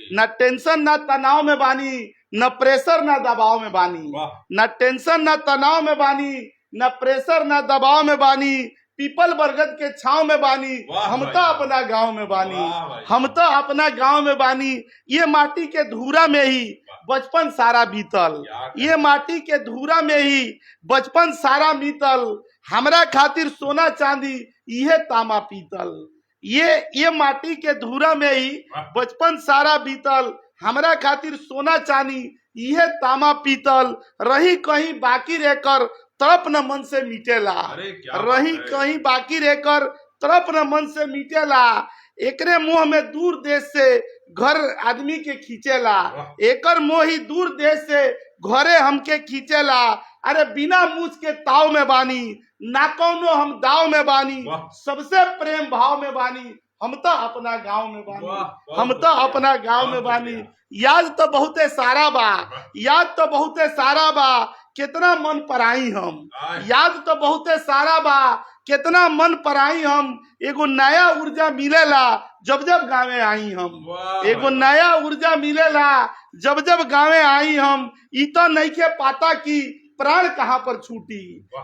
ना टेंशन ना तनाव में बानी, ना प्रेशर ना दबाव में बानी। ना टेंशन ना तनाव में बानी, ना प्रेशर ना दबाव में बानी, पीपल बरगद के छाव में बानी। हम भाई, तो वाह। अपना गांव में बानी। वाह भाई। हम तो अपना गांव में बानी। ये माटी के धूरा में ही बचपन सारा बीतल। क्या ये माटी के धूरा में ही बचपन सारा बीतल, हमरा खातिर सोना चांदी यह तामा पीतल। ये माटी के धूरा में ही बचपन सारा बीतल, हमरा खातिर सोना चांदी यह तामा पीतल। रही कहीं बाकी रहकर तड़प न मन से मिटेला। अरे, क्या बात रही है। कहीं बाकी रहकर तड़प न मन से मिटेला। एकरे मोह में दूर देश से घर आदमी के खींचेला। एकर मोह ही दूर देश से घरे हमके खींचेला। अरे, बिना मूछ के ताव में बानी, ना कौनो हम दाव में बानी। सबसे प्रेम भाव में बानी, हम तो अपना गांव में बानी। वाह, बहुत हम तो बढ़िया, अपना गांव में बहुत बानी। बढ़िया। याद तो बहुते सारा बा, याद तो बहुते सारा बा, कितना मन पर आई हम। याद तो बहुते सारा बा, कितना मन पर आई हम। एगो नया ऊर्जा मिलेला जब जब गावे आई हम। एगो नया ऊर्जा मिलेला जब जब गावे आई हम। ई तो नइखे पाता कि प्राण कहाँ पर छूटी।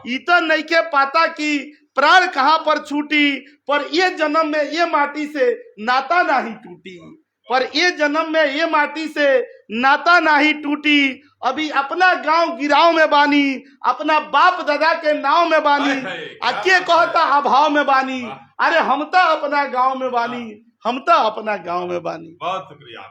ई तो नइखे पाता कि प्राण कहाँ पर छूटी, पर ये जन्म में ये माटी से नाता नहीं टूटी। पर ये जन्म में ये माटी से नाता नहीं टूटी। अभी अपना गांव गिराव में बानी, अपना बाप दादा के नाव में बानी। हाय, हाय, आ क्या के बात कहता है। अभाव में बानी। वाह। अरे, हम तो अपना गांव में बानी, हम तो अपना गांव में बानी। बहुत शुक्रिया।